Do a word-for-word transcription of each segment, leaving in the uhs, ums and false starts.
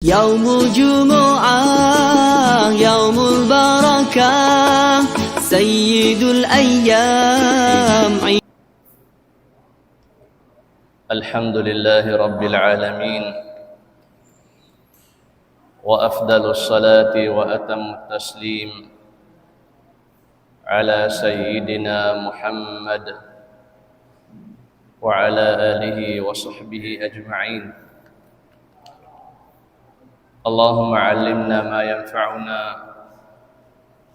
يوم الجمعة يوم البركة سيد الأيام. الحمد لله رب العالمين، وأفضل الصلاة وأتم التسليم على سيدنا محمد وعلى آله وصحبه أجمعين. اللهم علمنا ما ينفعنا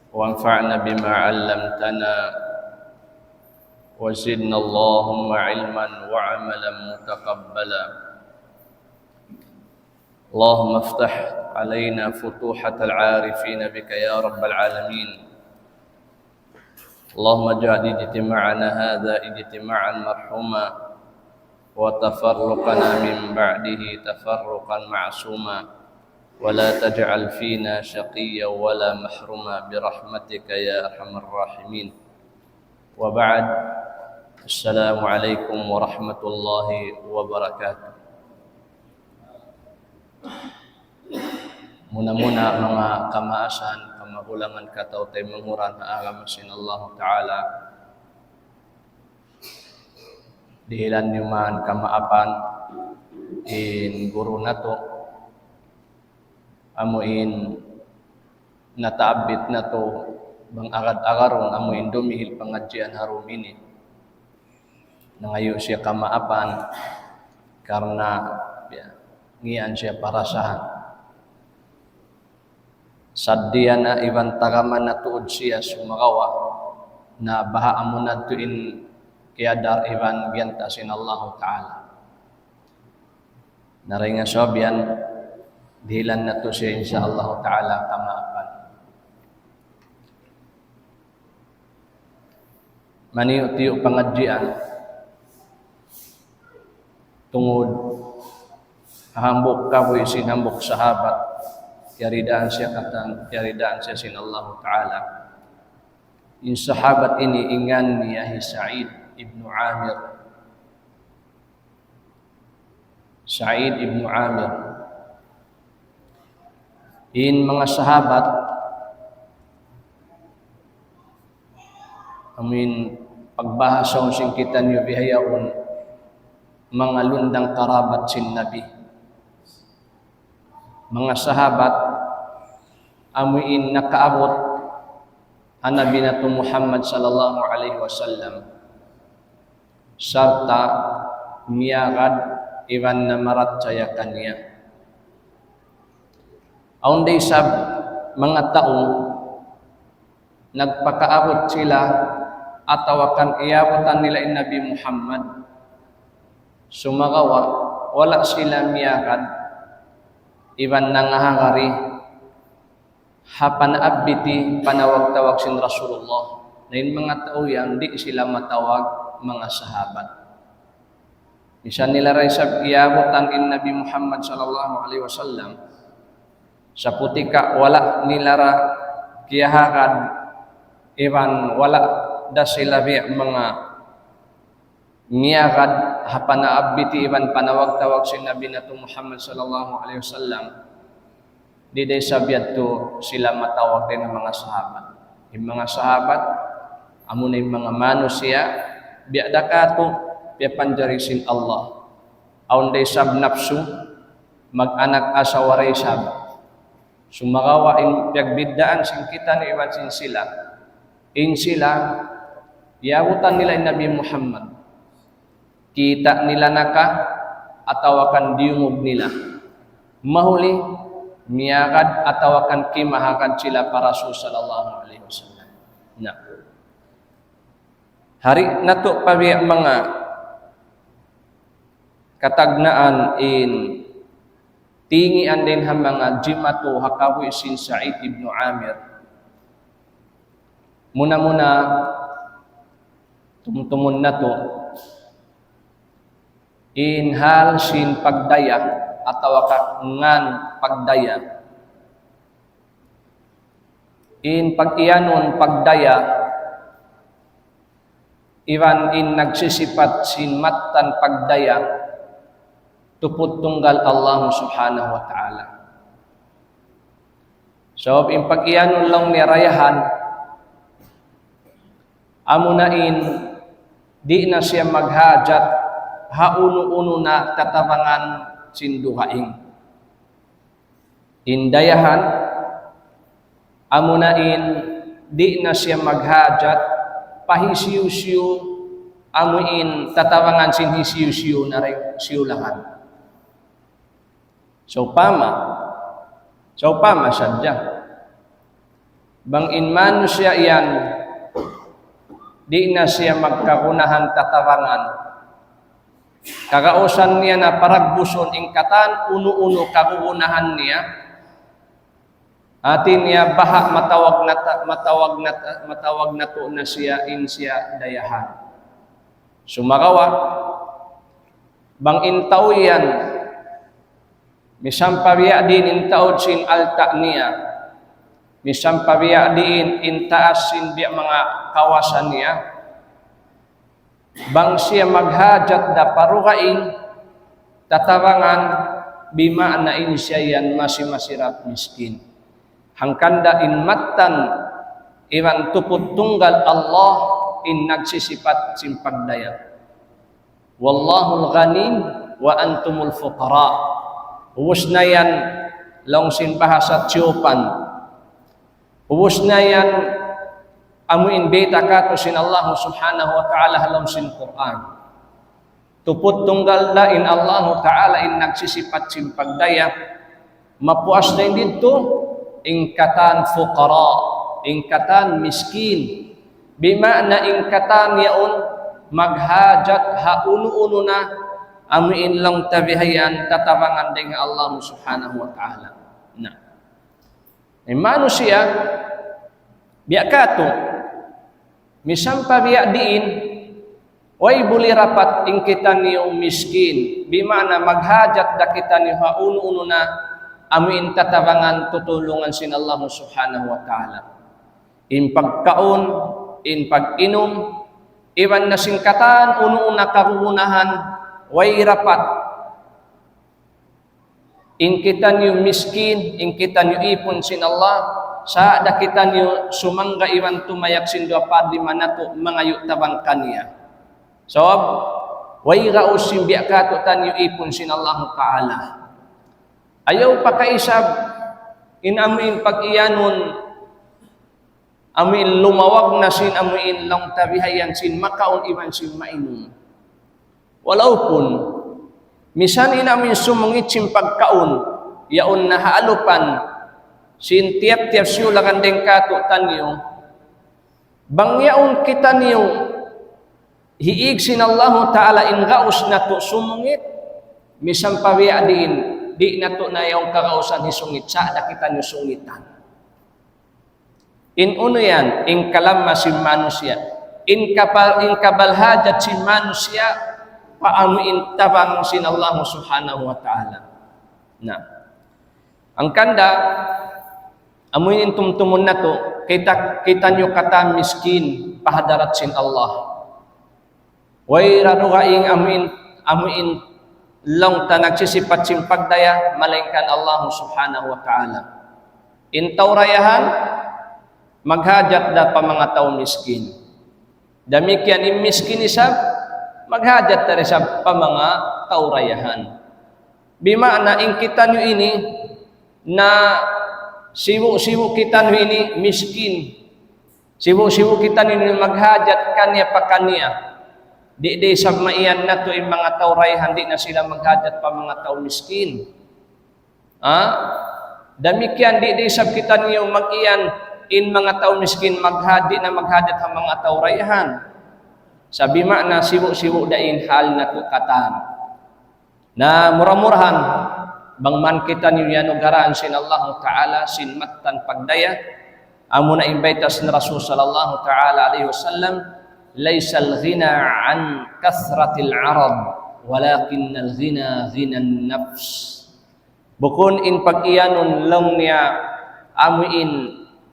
وانفعنا بما علمتنا وزدنا اللهم علما وعملا متقبلا. اللهم افتح علينا فتوحة العارفين بك يا رب العالمين. اللهم اجعل اجتماعنا هذا اجتماعا مرحوما وتفرقنا من بعده تفرقا معصوما ولا تجعل فينا شقيا ولا محروما برحمتك يا أرحم الراحمين. وبعد، السلام عليكم ورحمة الله وبركاته. Muna-muna, manga kamaasan, kamahulangan, kataw-taymanghuran ha agama sin Allahu Ta'ala. Dihilan niyu man kamaapan in guru natu', amu in nataabbit natu' bang agad-agarun, amu in dumihil pangadjian ha dum ini. Nangayu' siya kamaapan karna', ya, ngiyan siya parasahan. Saddiya na iban tagaman na tuud siya, sumagawa' na baha' amu na tuud in kiyadar iban giyanta' sin Allahu Ta'ala. Na dayn ha sabab yan, dihilan natu' siya, insya Allahu Ta'ala, kamaapan. Maniyu-tiyu pangadjian tungud ha hambuuk kabuhi' sin hambuuk sahabat, kiyaridaan siya katan, kiyaridaan siya sin Allahu Ta'ala. In sahabat ini in ngan niya hi Sa'id ibn Amir. Sa'id ibn Amir. In manga sahabat, amu in pagbahasaun sin kitaniyu bihaun, manga lundang karabat sin Nabi. Manga sahabat, amu in nakaabut ha Nabi natu' Muhammad sallallahu alayhi wasallam, sarta' miyagad iban namarachaya kaniya. Awn da isab manga tau nagpakaabut sila atawa kan iyabutan nila in Nabi Muhammad, sumagawa' wala' sila miyagad iban nangahagari ha panaabbitan panawag-tawag sin Rasulullah. Na in manga tau yan, di' sila matawag manga sahabat. Misan nila da isab iyabutan in Nabi Muhammad sallallahu alayhi wasallam, saputika wala' nila da kiyahagad iban wala' da sila biya' manga miyagad ha panaabbitan iban panawag-tawag sin Nabi natu' Muhammad sallallahu alayhi wasallam, di' da isab yadtu sila matawag dayn ha manga sahabat. In manga sahabat, amu na in manga manusiya', biya' da katu', piyapanjari sin Allah. Awn da isab napsu, mag-anak asawa da isab. Sumagawa' in piyagbiddaan sin kitaniyu iban sin sila, in sila, iyabutan nila in Nabi Muhammad. Kita' nila na ka, atawa kan diyungug nila. Mahuli, miyagad, atawa kan kimahagad sila pa Rasul sallallahu alayhi wasallam. Na. Hari natu' pa biya' manga katagnaan in tingian dayn ha manga jimatu ha kabuhi' sin Sa'id ibn Amir. Muna-muna, tumtumun natu' in hal sin pagdaya atawa kan ngan pagdaya. In pag-iyanun pagdaya, iban in nagsisipat sin mattan pagdaya, tuput tunggal Allah Subhanahu wa Ta'ala. Sabab in pag-iyanun laung niya dayahan, amuna in di' na siya maghajat ha unu-unu na tatabangan sin dugaing. In dayahan, amuna in di' na siya maghajat pa hisiyu-siyu, amu in tatabangan sin hisiyu-siyu na rin siyulakan. Sawpama, sawpama sadja. Bang in manusiya' yan, di' na siya magkagunahan tatabangan. Kagausan niya na paragbusun in katan unu-unu kagunahan niya. Hati niya baha' matawag na ta-, matawag na ta-, matawag natu' na siya in siya dayahan. Sumagawa', bang in tau yan, misan pa biya' diin in taud sin alta' niya, misan pa biya' diin in taas sin biya' manga kawasa niya, bang siya maghajat da pa dugaing tatabangan, bima'na in siya yan masi-masi da miskin. Hangkan da in mattan iban tuput tunggal Allah in nagsisipat sin pagdaya. Wallahul ghani wa antumul fuqara. Ubus na yan, laung sin bahasa tiyupan. Ubus na yan, amu in bayta' katu' sin Allah subhanahu wa ta'ala ha lawm sin Qur'an. Tuput tunggal da in Allah ta'ala in nagsisipat sin pagdaya, mapuas na in didtu, in katan fuqara, in katan miskin. Bima'na in katan yaun maghajat ha unu-unu na amu in laung ta bihayan tatabangan dayn ha Allah subhanahu wa ta'ala. Na. In manusiya', biya' katu', misan pa biya' diin, way buli rapat in kitaniyu miskin, bima'na maghajat da kitaniyu ha unu-unu na amu in tatabangan tutulungan sin Allah subhanahu wa ta'ala. In pagkaun, in pag-inum, iban na sin katan unu-unu na kagunahan, way rapat. In kitaniyu miskin, in kitaniyu ipun sin Allah, sa' da kitaniyu sumangga' iban tumayak sin duwa pa lima natu' mangayu' tabang kaniya. Sabab, way gaus sin biya' katu' taniyu ipun sin Allah ta'ala. Ayaw pakaisab, in amu in pag-iyanun, amu in lumawag na sin amu in laung ta bihayan sin makaun iban sin mainum. Walaupun, misan in amu in sumungit sin pagkaun, yaun na ha alupan, sin tiyap-tiyap siyulakan dayn katu' taniyu, bang yaun kitaniyu, hiig sin Allahu ta'ala in gaus natu' sumungit, misan pa biya' diin, di' natu' na yaun kagausan hisungit, sa' da kitaniyu sungitan. In unu yan, in kalamma sin manusiya'. In kabal, in kabal hajat sin manusiya', pa amu in tabang sin Allah subhanahu wa ta'ala. Na. Hangkan da, amu in tumtumun natu', kita, kitaniyu katan miskin, pa hadarat sin Allah. Way da dugaing amu in, amu in laung ta nagsisipat sin pagdaya, malaingkan Allah subhanahu wa ta'ala. In tau dayahan, maghajat da pa manga tau miskin. Damikkiyan in miskin isab, maghajat da isab pa manga tau dayahan. Bima'na in kitaniyu ini, na sibu'-sibu' kitaniyu ini miskin. Sibu'-sibu' kitaniyu ini maghajat kaniya pa kaniya. Di', di' isab maiyan natu' in manga tau dayahan, di' na sila maghajat pa manga tau miskin. Ha? Damikkiyan di', di' isab kitaniyu mag-iyan in manga tau miskin magha-, di' na maghajat ha manga tau dayahan. Sa' bima'na sibu'-sibu' da in hal natu' katan. Na mura-murahan, bang man kitaniyu iyanugaraan sin Allahu ta'ala, sin mattan pagdaya, amuna in bayta' sin Rasul sallallahu ta'ala alayhi wasallam, ليس الغنى عن كثرة العرض، ولكن الغنى غنى النفس. Bukun in pag-iyanun laung niya, amu in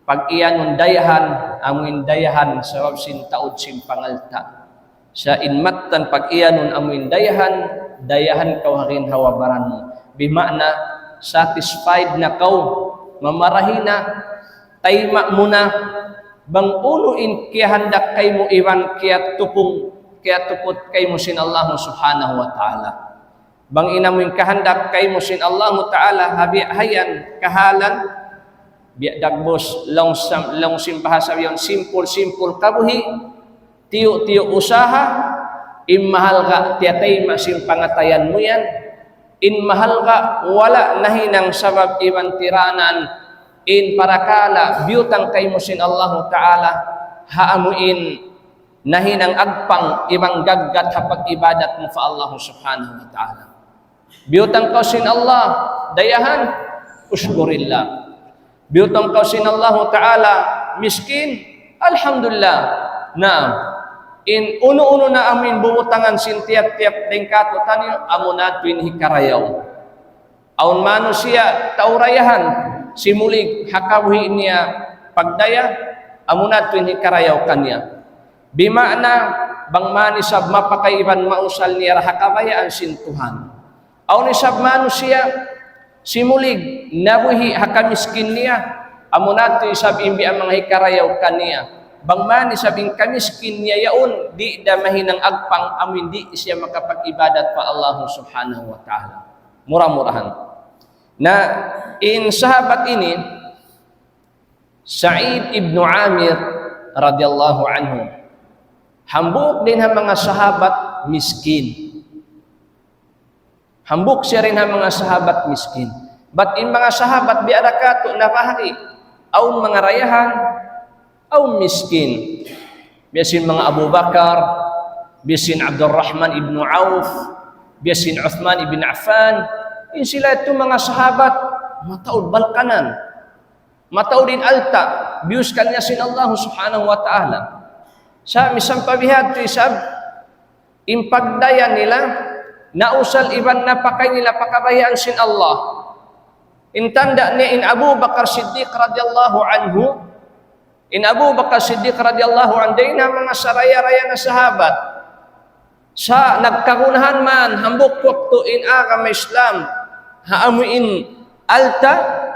pag-iyanun dayahan, amu in dayahan sabab sin taud sin pangalta'. Sa' in mattan pag-iyanun amu in dayahan, dayahan kaw ha ginhawa-baran mu. Bima'na, satisfied na kaw mamarahi na, tayma' mu na, bang unu in kiyahandak kaymu iban kiyatupung, kiyatuput kaymu sin Allah Subhanahu wa Ta'ala. Bang in amu in kahandak kaymu sin Allah Ta'ala, ha biya' hayan kahalan, biya' dagbus, laung sam-, laung sin bahasa bihaun, simple-simple kabuhi', tiyu'-tiyu' usaha, in mahalga' tiyatayma' sin pangatayan mu yan, in mahalga' wala' nahinang sabab iban tiranan, in parakala' biyutang kaymu sin Allahu Ta'ala, ha amu in nahinang agpang iban gaggat ha pag-ibadat mu pa Allah Subhanahu wa Ta'ala. Biyutang kaw sin Allah, dayahan, ushkurillah. Biyutang kaw sin Allahu Ta'ala, miskin, alhamdulillah. Na, in unu-unu na amu in bubutangan sin tiyap-tiyap dayn kātu'niyu, amu na tuud in hikarayaw. Awn manusiya' tau dayahan, simulig ha kabuhi' niya pagdaya, amu na tuud in hikarayaw kaniya. Bima'na, bang man isab mapakay iban mausal niya da ha kabayaan sin Tuhan. Awn isab manusiya', simulig, nabuhi' ha kamiskin niya, amu na tuud isab in biya' manga hikarayaw kaniya. Bang man isab in kamiskin niya yaun, di' da mahinang agpang amu in di' siya makapag-ibadat pa Allah Subhanahu wa Ta'ala. Mura-murahan. Na in sahabat ini, Sa'id ibn Amir radiyallahu anhu. Hambuuk dayn ha manga sahabat miskin. Hambuuk siya dayn ha manga sahabat miskin. Bat in manga sahabat biya' da katu' nabahagi'. Awn manga dayahan, awn miskin. Biya' sin manga Abu Bakar, biya' sin Abdurrahman ibn Auf, biya' sin Uthman ibn Affan. In sila yadtu manga sahabat, mataud balkanan. Mataud in alta', biyus kaniya sin Allah Subhanahu wa Ta'ala. Sa' misan pa bihadtu isab, in pagdaya nila, nausal iban napakay nila pa kabayaan sin Allah. In tanda' niya in Abu Bakar Siddiq radiyallahu anhu, in Abu Bakar Siddiq radiyallahu anhu, dayn ha manga saraya-raya na sahabat. Sa' nagkagunahan man, hambuuk waktu in agama Islam, ha amu in alta',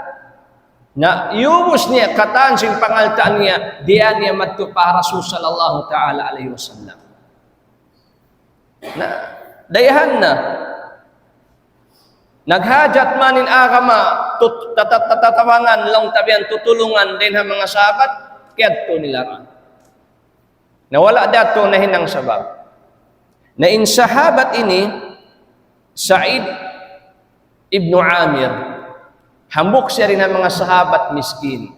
na iyubus niya katan sin pangalta' niya, diyā niya madtu pa Rasul sallallahu ta'ala alayhi wasallam. Na, dayahan na. Naghajat man in agama, tut-, tatat-, tatatabangan, laung ta biya' yan tutulungan dayn ha manga sahabat, kiyadtu nila ra. Na wala' da tuud nahinang sabab. Na in sahabat ini, Sa'id ibn Amir, hambuuk siya dayn ha manga sahabat miskin.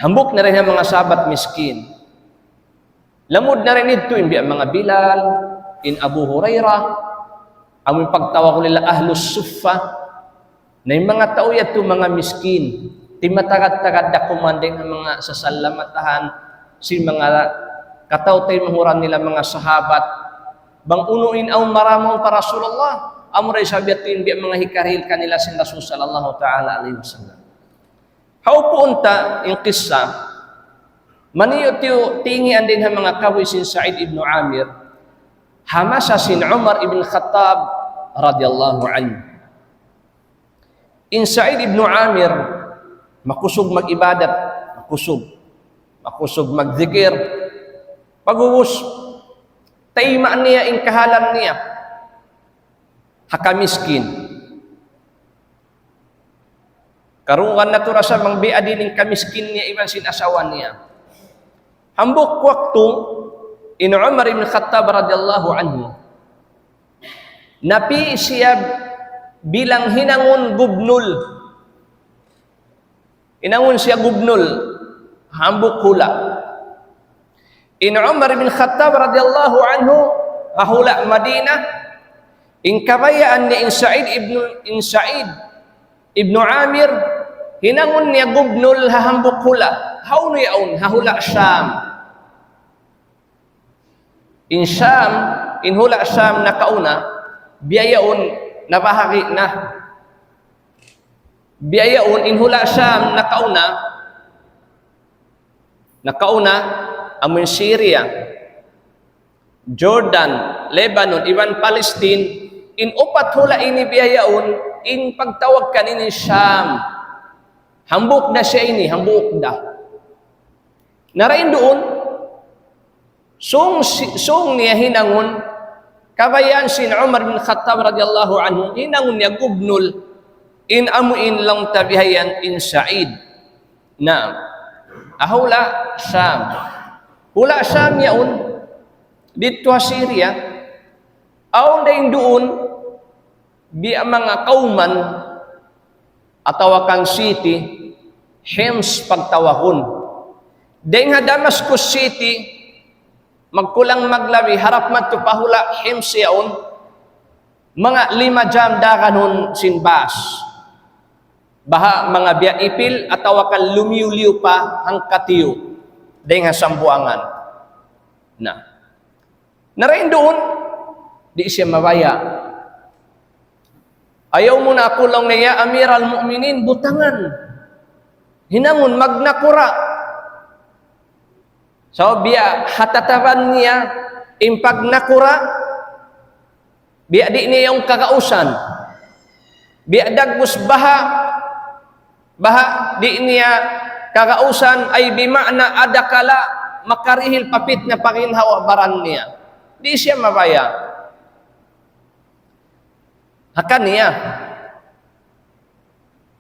Hambuuk na dayn ha manga sahabat miskin. Lamud na dayn didtu in biya' manga Bilal, in Abu Hurairah, amu in pagtawagun nila Ahlus Suffa, na in manga tau yadtu manga miskin, timatagad-tagad da kuman dayn ha manga sasalamatahan, sin manga kataw-taymanghuran nila manga sahabat, bang unu in awn marayaw pa Rasulullah, amura isab yadtu in biya' manga hikarihil kanila sin Rasul sallallahu ta'ala alayhi wasallam. Hawpu unta in kissa, maniyu tiyu' tingian dayn ha manga kabuhi' sin Sa'id ibn Amir, ha masa sin Umar ibn Khattab radiyallahu anhu. In Sa'id ibn Amir, makusug mag-ibadat, makusug. Makusug magdikir. Pag'ubus, tayma' niya in kahalan niya. Ha kamiskin. Karungugan natu' ra sa bang biya' diin in kamiskin niya iban sin asawa niya. Hambuuk waktu, in Umar ibn Khattab radiyallahu anhu, napī' siya bilang hinangun gubnul. Hinangun siya gubnul, hambuuk hula'. In Umar ibn Khattab radiyallahu anhu, ha hula' Madinah, in kabayaan niya in Sa'id ibn, in Sa'id ibn Amir, hinangun niya gubnul ha hambuuk hula'. Hawnu yaun? Ha hula' Sham. In Sham, in hula' Sham nakauna, biya' yaun nabahagi' na. Biya' yaun in hula' Sham nakauna, nakauna, amun Syria, Jordan, Lebanon, iban Palestine, In upat hula' ini biya' yaun, in pagtawag kaniya Sham. Hambuuk da siya ini, hambuuk da. Na dayn duun, sūng, si-, sūng niya hinangun, kabayaan sin Umar bin Khattab radiyallahu anhu, hinangun niya gubnul, in amu in laung ta bihayan in Sa'id. Naam. Ha hula' Sham. Hula' Sham yaun, didtu ha Syria, awn dayn duun, biya' manga kawman, atawa kan city, Hims pagtawagun. Dayn ha Damascus City, magkulang maglabi, harap madtu pa hula' Hims yaun, manga lima jam daganun sin bus. Baha' manga biya' ipil atawa kan lumiyu-liyu pa hangkatiyu dayn ha Sambuwangan. Na. Na dayn duun, di' siya mabaya'. Ayaw mu na aku laung niya, ya Amiral Mu'minin, butangan. Hinangun magnakura'. Sabab biya' ha tataban niya, in pagnakura', biya' di' niya yaun kagausan. Biya' dagbus baha', baha' di' niya kagausan, ay bima'na adakala makarihil pa pitna pa ginhawa-baran niya. Di' siya mabaya'. Ha kaniya.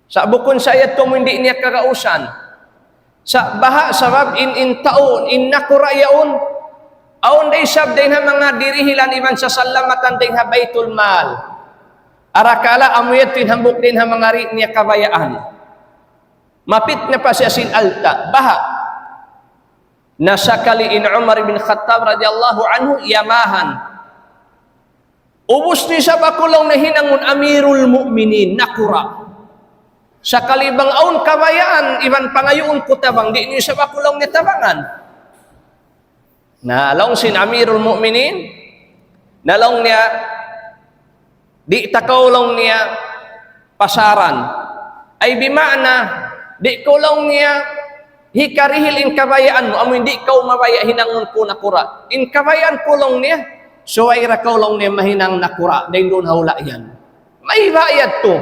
Sa' bukun sa yadtu amu in di' niya kagausan. Sa' baha' sabab in, in tau, in nakura' yaun, awn da isab dayn ha manga dirihilan iban sasalamatan dayn ha Baytul Mal. Arakala' amu yadtu in hambuuk dayn ha manga di' niya kabayaan. Mapitna pa siya sin alta'. Baha'. Na sakali in Umar bin Khattab radiyallahu anhu, yamahan. Ubus niyu isab aku laung niya hinangun Amirul Mu'minin, nakura'. Sakali bang awn kabayaan, iban pangayuun ku tabang, di' niyu isab aku laung niya tabangan. Na laung sin Amirul Mu'minin, na laung niya, di' ta kaw laung niya pasaran. Ay bima'na, di' kaw laung niya hikarihil in kabayaan mu, amu in di' kaw mabaya' hinangun ku nakura'. In kabayaan ku laung niya, subay da kaw laung niya mahinang nakura', dayn duun ha hula' yan. Mayta' yadtu.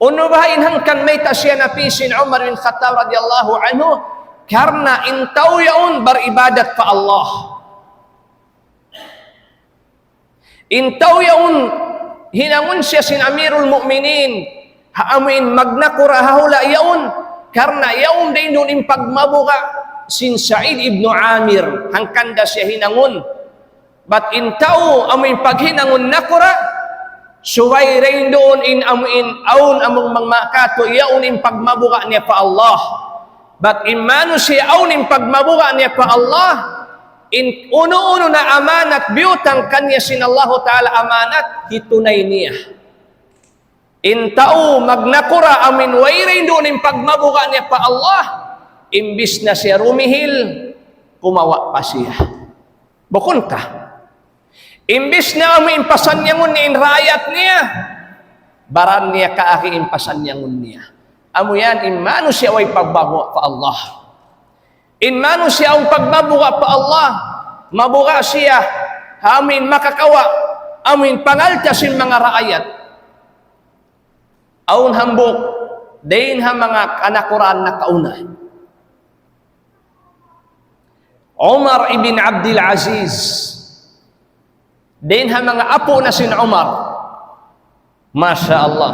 Unu baha' in hangkan mayta' siya napī sin Umar bin Khattab radiyallahu anhu, karna' in tau yaun baribadat pa Allah. In tau yaun, hinangun siya sin Amirul Mu'minin, ha amu in magnakura' ha hula' yaun, karna' yaun dayn duun in pagmabuga' sin Sa'id ibn Amir, hangkan da siya hinangun. Bat in tau amu in paghinangun nakura', subay dayn duun in amu in awn amung manga katu' yaun in pagmabuga' niya pa Allah. Bat in manusiya' awn in pagmabuga' niya pa Allah, in unu-unu na amanat biyutang kaniya sin Allahu Ta'ala amanat, hitunay niya. In tau magnakura' amu in way dayn duun in pagmabuga' niya pa Allah, imbis na siya rumihil, kumawa' pa siya. Bukun ka. Imbis na amu in pasannyangun niya in raayat niya, baran niya kaagi in pasannyangun niya. Amu yan in manusiya' way pagmabuga' pa Allah. In manusiya' awn pagmabuga' pa Allah, mabuga' siya, amu in makakawa', amu in pangalta' sin manga raayat. Awn hambuuk, dayn ha manga kanakuraan nakauna. Umar ibn Abdul Aziz. Dayn ha manga apu' na sin Umar. Masha Allah.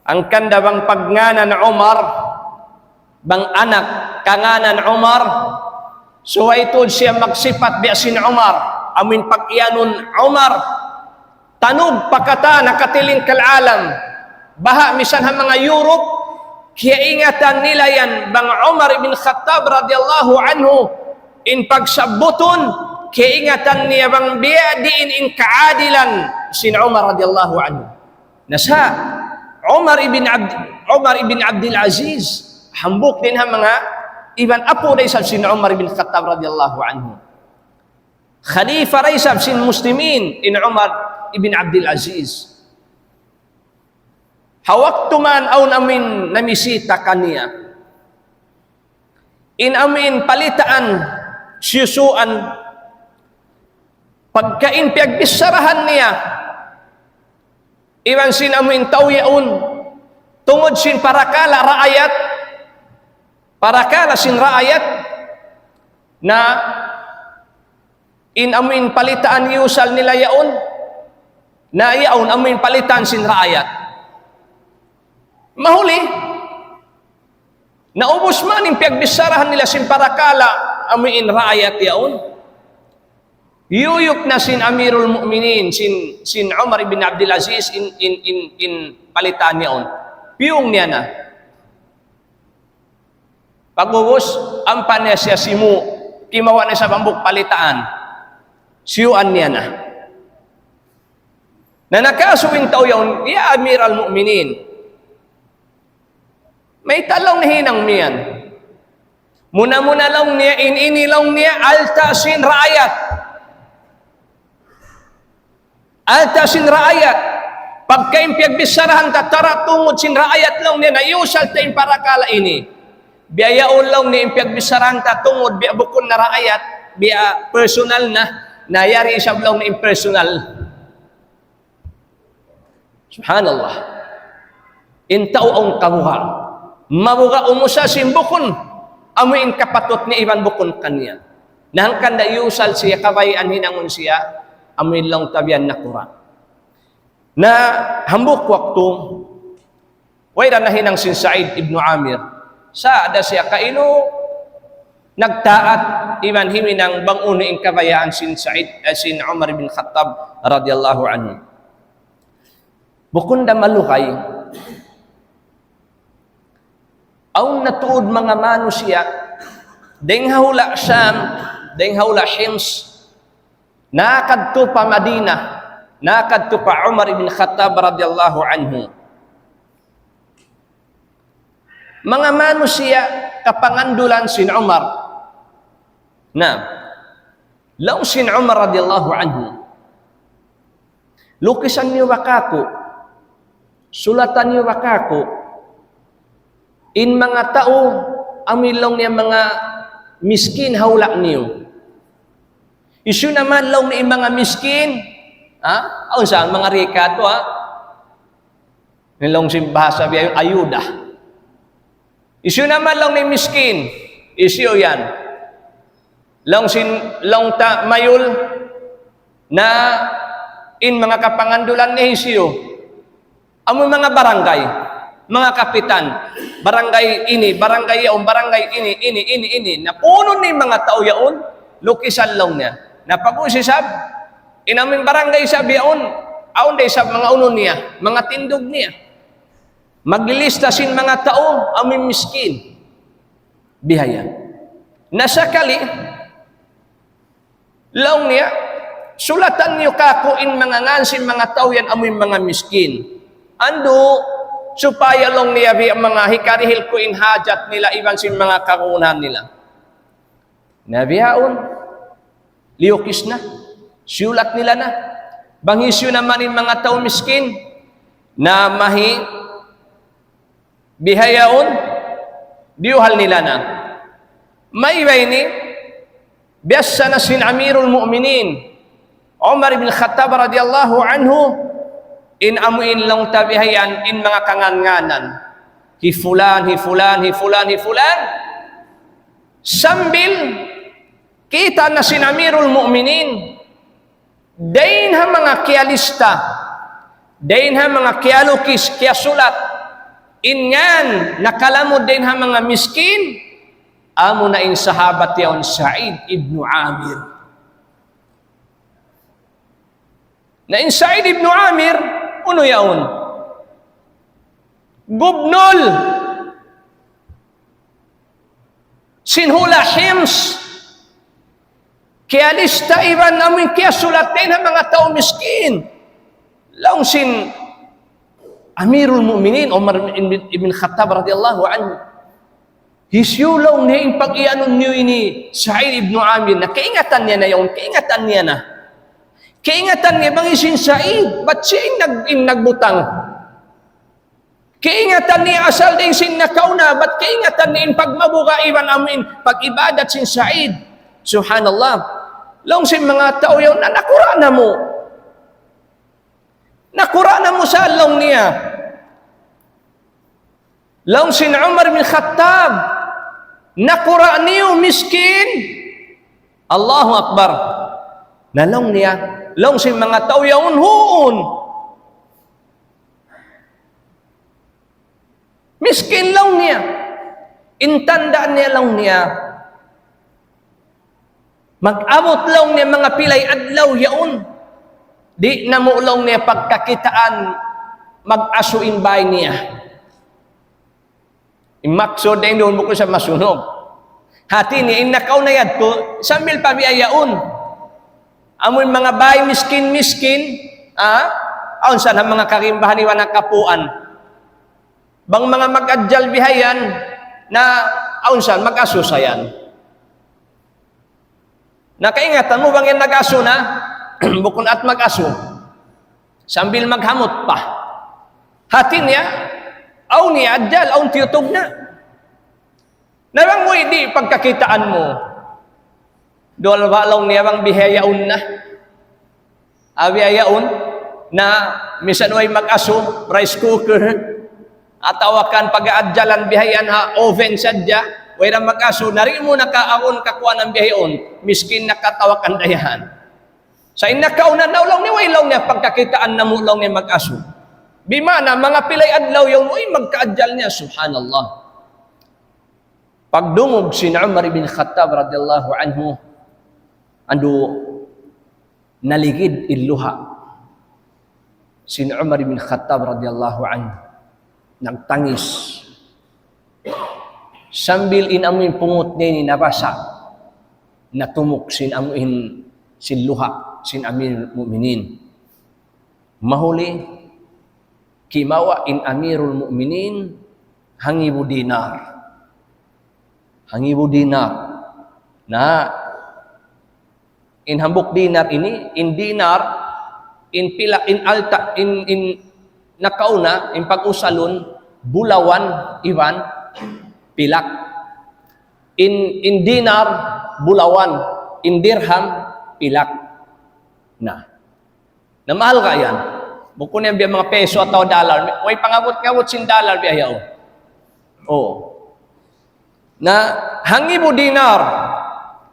Hangkan da bang pagngānan Umar, bang anak kangānan Umar, subay tuud siya magsipat biya' sin Umar, amu in pag-iyanun Umar, tanug pa katan ha katilingkal alam. Baha' misan ha manga Europe, kiyaingatan nila yan bang Umar ibn Khattab radiyallahu anhu, in pagsabbutun, kiyaingatan niya bang biya' diin in kaadilan sin Umar radiyallahu anhu. Na sa' Umar ibn Abd-, Umar ibn Abdul Aziz, hambuuk dayn ha manga iban apu' da isab sin Umar ibn Khattab radiyallahu anhu. Khalifa da isab sin Muslimin in Umar ibn Abdul Aziz. Ha waktu man awn amu in namisita kaniya. In amu in palitaan, siyusuan, pagka in piyagbicharahan niya, iban sin amuin tau yaun, tungud sin parakala' raayat, parakala' sin raayat, na in amuin palitaan iyusal nila yaun, na yaun amuin palitaan sin raayat. Mahuli, naubus man in piyagbicharahan nila sin parakala' amuin raayat yaun. Iyuyup na sin Amirul Mu'minin, sin, sin Umar ibn Abdul Aziz in, in, in, in palitaan yaun. Piyung niya na. Pag'ubus, ampa niya siya simu', kimawa' niya sa bambuk palitaan. Siyuan niya na. Na nakasu in tau yaun, "Ya Amir al-Mu'minin, mayta' laung niya hinang miyan? Muna-muna laung niya, in ini laung niya, alta' sin raayat. Alta' sin raayat. Pagka in piyagbicharahan ta tara tungud sin raayat laung niya, na iyusal ta in parakala' ini. Biya' yaun laung niya in piyagbicharahan ta tungud, biya' bukun na raayat, biya' personal na, na yari isab laung niya in personal." Subhanallah. In tau awn kabuga'. Mabuga' umusa sin bukun amuin kapatut niya iban bukun kaniya. Na hangkan da iyusal siya kabayaan hinangun siya, amuin laung ta biya' nakura'. Na hambuuk waktu, way da nahinang sin Sa'id ibn Amir. Sa' da siya kainu nagtaat iban himinang bang unu in kabayaan sin Sa'id, eh, sin Umar bin Khattab radiyallahu anhu. Bukun da malugay. Awn na tuud manga manusiya', dayng ha hula' Sham, dayng ha hula' Hims, nakadtu pa Madinah, nakadtu pa Umar ibn Khattab radiyallahu anhu. Manga manusiya' kapangandulan sin Umar. Na, laung sin Umar radiyallahu anhu, "Lukisan niyu ba kāku', sulatan niyu ba kāku' in manga tau amuin laung niya manga miskin ha hula' niyu?" Hisiyu naman laung niya in manga miskin, ha? Awn sa manga rikat, ha? Laung sin bahasa biya' ayuda. Hisiyu naman laung niya miskin? Hisiyu yan? Laung sin, laung ta mayul na in manga kapangandulan niya hisiyu? Amu manga barangay, manga kapitan, barangay ini, barangay yaun, barangay ini, ini, ini, ini. Na puunun niya in manga tau yaun, lukisan laung niya. Na pag-ubus isab, in amuin barangay isab yaun, awn da isab manga unu niya, manga tindug niya. Maglilista sin manga tau amuin miskin. Bihayan. Na sakali, laung niya, sulatan niyu kāku' in manga ngan sin manga tau yan amuin manga miskin. Andu', supaya laung niya biya' manga hikarihil ku in hajat nila iban sin manga kagunahan nila. Na bihaun, liyukis na, siyulat nila na. Bang hisiyu naman in manga tau miskin, na mahi bihayaun, diyuhal nila na. Maybay ini, biyassa na sin Amirul Mu'minin, Umar ibn Khattab radiyallahu anhu, in amuin laung ta bihayan, in manga kangan-nganan. Hi fulan, hi fulan, hi fulan, hi fulan. Sambil kita' na sin Amirul Mu'minin, dayn ha manga kiyalista, dayn ha manga kiyalukis, kiyasulat, in ngan nakalamud dayn ha manga miskin, amuna in sahabat yaun Sa'id ibn Amir. Na in Sa'id ibn Amir, unu yaun? Gubnul sin hula' Hims. Kiyalista iban amuin kiyasulat dayn ha manga tau miskin. Laung sin Amirul Mu'minin Umar ibn, ibn Khattab radiyallahu anhu, "Hisiyu laung niya in pag-iyanun niyu ini Sa'id ibn Amir?" Na kaingatan niya na yaun, kaingatan niya na. Kaingatan niya bang hisiyu in Sa'id, bat siya in nag-, in nagbutang. Kaingatan niya asal dayn sin nakauna, bat kaingatan niya in pagmabuga' iban amuin pag-ibadat sin Sa'id. Subhanallah. Laung sin manga tau yaun, na nakura' namu'. Nakura' na mu sa laung niya. Laung sin Umar bin Khattab, nakura' niyu miskin. Allahu Akbar. Na laung niya, laung sin manga tau yaun, huun. Miskin laung niya. In tanda' niya laung niya. Mag-abut laung niya manga pilay adlaw yaun. Di' na mu laung niya pagkakitaan mag-asu in bay niya. In maksud na in duun bukun sa masunug. Hati niya in nakauna yadtu, sambil pa biya' yaun. Amun manga bay miskin-miskin, ah, awn sa na manga karimbahan iban nakapuan. Bang manga mag-adjal bihayan, na awn sa mag-asu sa yan. Na kaingatan mu bang yan nag-asu na, bukun at mag-asu. Sambil maghamut pa. Hati niya, awn niya adjal, awn tiyutug na. Na bang mu di' pagkakitaan mu. Duwal ba laung niya bang bihayaun na. Abi ayaun na misan way mag-asu, rice cooker, atawa kan pag-aadjalan bihayan ha oven sadja, way ra mag-asu, nari mu nakaaun kakuanan bihayaun, miskin nakatawakan dayahan. Sa' in nakauna na laung niya, way laung niya pagkakitaan namu' laung niya mag-asu. Bimana, manga pilay adlaw yaun, way magkaadjal niya, subhanallah. Pagdungug sin Umar ibn Khattab radiyallahu anhu, andu' naligid in luha' sin Umar ibn Khattab radiyallahu anhu. Nagtangis. Sambil in amuin pungut niya ini nabasa', natumuk sin amuin sin luha' sin Amirul Mu'minin. Mahuli, kimawa' in Amirul Mu'minin hangibu dinar. Hangibu dinar. Na, in hambuuk dinar ini, in dinar, in pila, in alta, in, in nakauna, in pag-usalun, bulawan, iban pilak. In, in dinar, bulawan, in dirham, pilak. Na, na mahal ka yan. Bukun yan biya' manga peso atawa dollar. Way pangabut-ngabut sin dollar biya' yaun. Oo. Na hangibu dinar,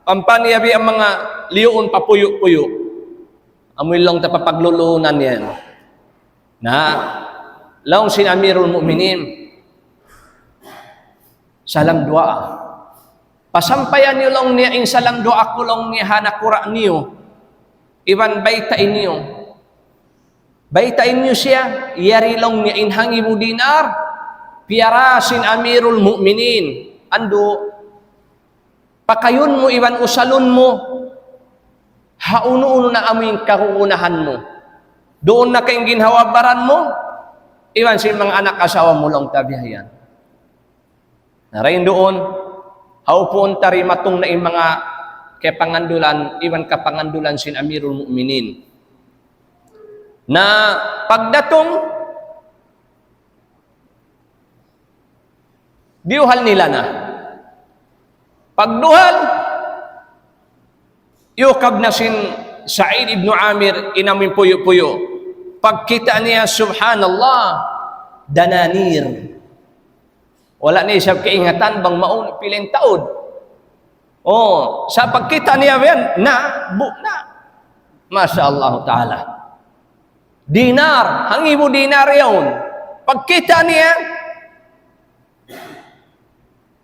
pampaniya biya' manga liyuun papuyu'-puyu'. Amu in laung ta papaglulunan yan. Na, laung sin Amirul Mu'minin, salam duwaa. Pasampayan niyu laung niya in salam duwaa ku laung niya ha nakura' niyu. Iban baytai niyu. Baytai niyu siya, yari laung niya in hangibu dinar, piyara sin Amirul Mu'minin. Andu', pakayun mu iban usalun mu, ha unu-unu na amu in kagunahan mu. Duun na ka in ginhawa-baran mu, iban sin manga anak asawa mu laung ta biya' yan. Na dayn duun, ha upuun ta di' matung na in manga kapangandulan, iban kapangandulan sin Amirul Mu'minin. Na pagdatung, diyuhal nila na. Pagduhal, yukab na sin Sa'id ibn Amir in amuin puyu'-puyu'. Pagkita' niya, subhanallah, dananir. Wala' niya isab kaingatan bang mawn pila in taud. Oh, sa' pagkita' niya yan, na, bu-, na. Masha Allah Ta'ala. Dinar, hangibu dinar yaun. Pagkita' niya,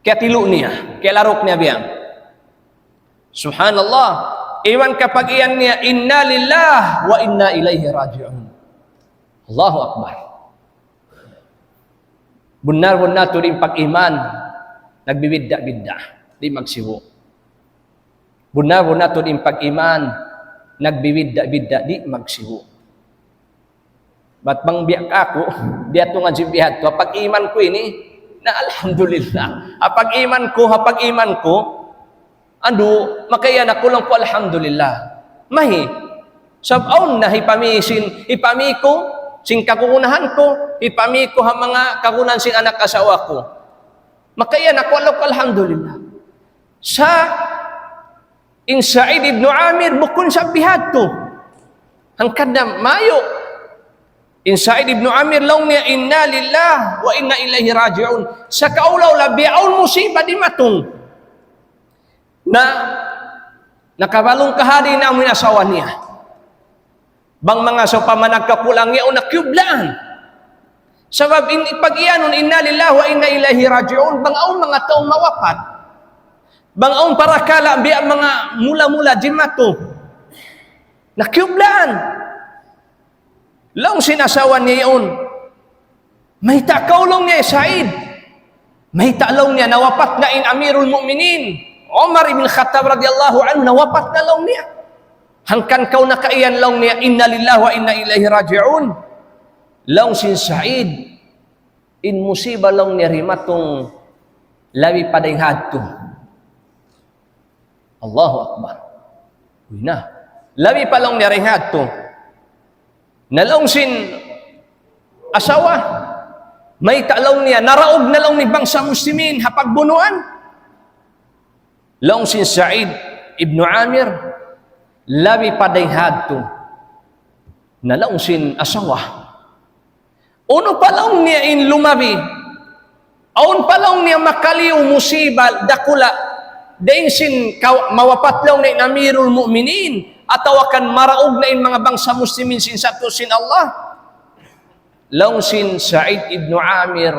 kiyatilu' niya, kiyalaruk niya biya' yan. Subhanallah. Iban kapag-iyan niya, "Inna lillah wa inna ilayhi raji'un." Allahu Akbar. Bunnal-bunnal tuud in pag-iman, nagbibidda'-bidda', di' magsibu'. Bunnal-bunnal tuud in pag-iman, nagbibidda'-bidda', di' magsibu'. Bat bang biya' aku, biya' tuud ngan sin biya' tu, ha pag-iman ku ini, na alhamdulillah. Ha pag-iman ku, ha pag-iman ku, andu', makaiyan aku laung ku, alhamdulillah. Mahi, sabab awn na hipamī sin, hipamī ku, sin kagunahan ku, hipamī ku ha manga kagunahan sin anak asawa ku. Makaiyan aku laung ku, alhamdulillah. Sa' in Sa'id ibn Amir bukun sa biya' tu. Hangkan na mayu'. In Sa'id ibn Amir laung niya, "Inna lillah wa inna ilayhi raji'un." Sa kaula-ula, biya' awn musiba dimatung. Na, nakabalung kahari na amu in asawa niya. Bang manga sawpama nagkakulang yaun na kiyublaan. Sabab in pag-iyanun, "Inna lillah wa inna ilayhi raji'un," bang awn manga tau mawapat. Bang awn parakala' biya' manga mula-mula dimatung. Na kiyublaan. Laung sin asawa niya yaun, "Mayta' kaw," laung niya, "Sa'id? Mayta'," laung niya, "nawapat na in Amirul Mu'minin, Umar ibn Khattab radiyallahu anhu, nawapat na," laung niya. "Hangkan kaw nakaiyan," laung niya, "Inna lillah wa inna ilayhi raji'un." Laung sin Sa'id, "In musiba," laung niya, "dimatung labi pa dayn ha yadtu." Allahu Akbar. Uy na. Labi pa, laung niya, dayn ha yadtu. Na laung sin asawa, "Mayta'," laung niya, "naraug na," laung niya, "bangsa Muslimin ha pagbunuan?" Laung sin Sa'id ibn Amir, "Labi pa dayn ha yadtu." Na laung sin asawa, "Unu pa," laung niya, "in lumabi? Awn pa," laung niya, "makaliyu musiba dakula' dayn sin kaw-, mawapat," laung niya, "in Amirul Mu'minin, atawa kan maraug na in manga bangsa Muslimin sin satu' sin Allah?" Laung sin Sa'id ibn Amir,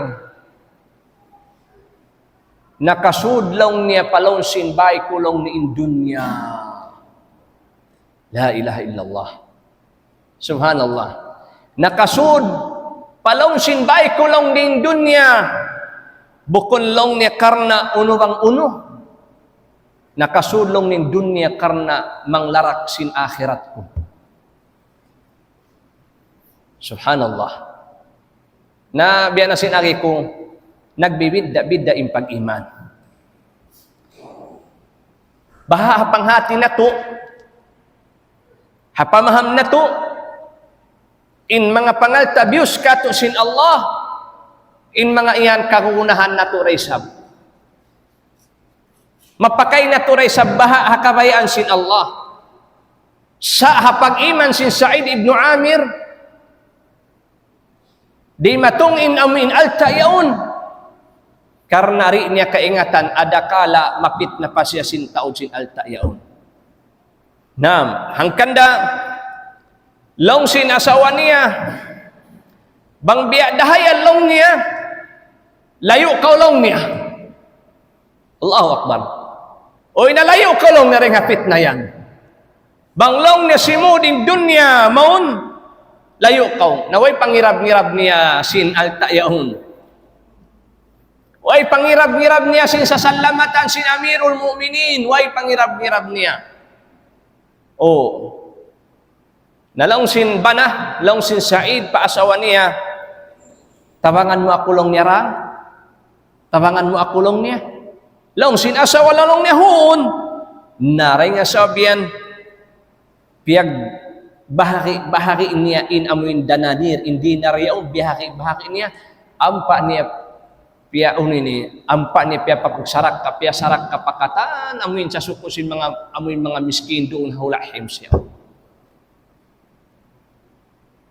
"Nakasud," laung niya, "pa lawm sin bāy ku," laung niya, "in dunya." La ilaha illallah. Subhanallah. "Nakasud pa lawm sin bāy ku," laung niya, "in dunya. Bukun," laung niya, "karna' unu bang unu. Nakasud," laung niya, "in dunya karna' manglarak sin akhirat ku." Subhanallah. Na biya' na sin agi ku, nagbibidda'-bidda' in pag-iman. Baha' ha panghati natu', ha pamaham natu', in manga pangalta' biyus kātu' sin Allah, in manga yan kagunahan natu' da isab. Mapakay natu' da isab baha' ha kabayaan sin Allah. Sa' ha pag-iman sin Sa'id ibn Amir, dimatung in amu in alta' yaun. Karna' di' niya kaingatan, adakala mapitna pa siya sin taud sin alta' yaun. Naam, hangkan da laung sin asawa niya, "Bang biya' da ha yan," laung niya, "layu' kaw," laung niya. Allahu Akbar. "Uy, na layu' kaw," laung niya, "dayn ha pitna yan. Bang," laung niya, "simud in dunya mawn, layu' kaw." Na way pangirab-ngirab niya sin alta' yaun. Way pangirab-ngirab niya sin sasalamatan sin Amirul Mu'minin. Way pangirab-ngirab niya. Oh. Na laung sin bana, laung sin Sa'id pa asawa niya, "Tabangan mu aku," laung niya, "ra? Tabangan mu aku," laung niya. Laung sin asawa, laung niya, "Huun." Na dayn ha sabab yan, piyagbahagi'-bahagi' niya in amu in dananir, in dinar yaun, biyahagi'-bahagi' niya, ampa niya piya-, unu ini, ampa niya piyapagsarakka, piyasarakka pa katan amu in sasuku' sin manga, amu in manga miskin duun ha hula' Hims yaun.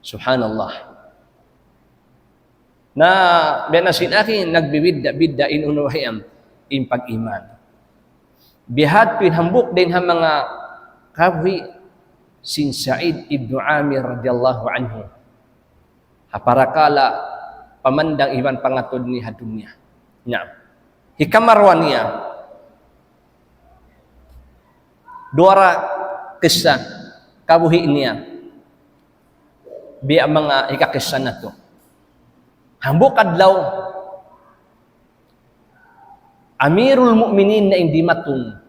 Subhanallah. Na, biya' na sin agi, nagbibidda'-bidda' in unu wahiyam, in pag-iman. Bihadtu in hambuuk dayn ha manga kabuhi' sin Sa'id ibn Amir radiyallahu anhu. Ha parakala' pamandang iban pangatud niya ha dunya. Naam. Hikaruwa niya. Duwa ra kissa kabuhi' niya. Biya' manga hikakissa natu'. Hambuuk adlaw, Amirul Mu'minin na in dimatung.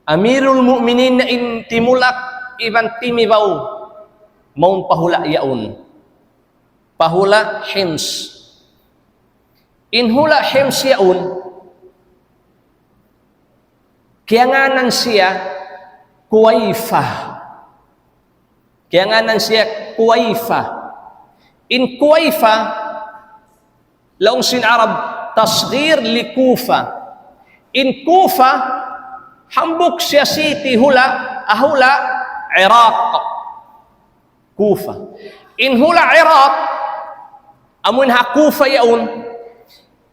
Amirul Mu'minin na in timulak iban timibaw mawn pa hula' yaun. Pa hula' Hims. In hula' Hims yaun, kiyangānan siya Kuwaifa. Kiyangānan siya Kuwaifa. In Kuwaifa, laung sin Arab, tasghir li Kufa. In Kufa, hambuuk siya city hula', ha hula' Iraq. Kufa. In hula' Iraq, amun ha Kufa yaun,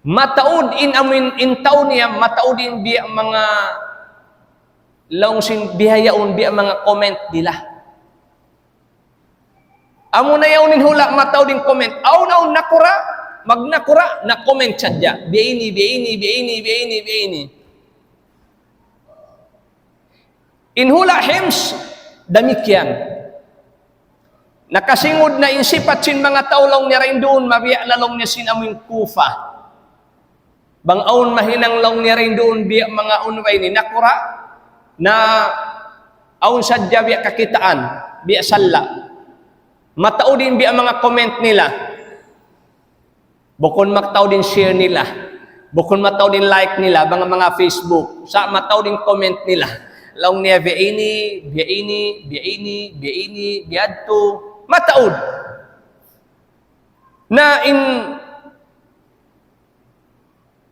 mataud in amun in tau niya, mataud in biya' manga laung sin bihaun, biya' manga comment nila. Amuna yaun in hula' mataud in comment. Awn, awn nakura', magnakura', na-comment sadja. Biya' ini, biya' ini, biya' ini, biya' ini, biya' ini. In hula' Hims, damikkiyan. Nakasingud na in sipat sin manga tau laung niya dayn duun, mabiya' na laung niya sin amun Kufa. Bang awn mahinang laung niya dayn duun biya' manga unu ba ini, nakura', na awn sadja biya' kakitaan, biya' salla'. Mataud in biya' manga comment nila. Bukun mataud in share nila. Bukun mataud in like nila, manga, manga Facebook. Sa' mataud in comment nila. Laung niya biya' ini, biya' ini, biya' ini, biya' ini, biya' yadtu. Mataud. Na in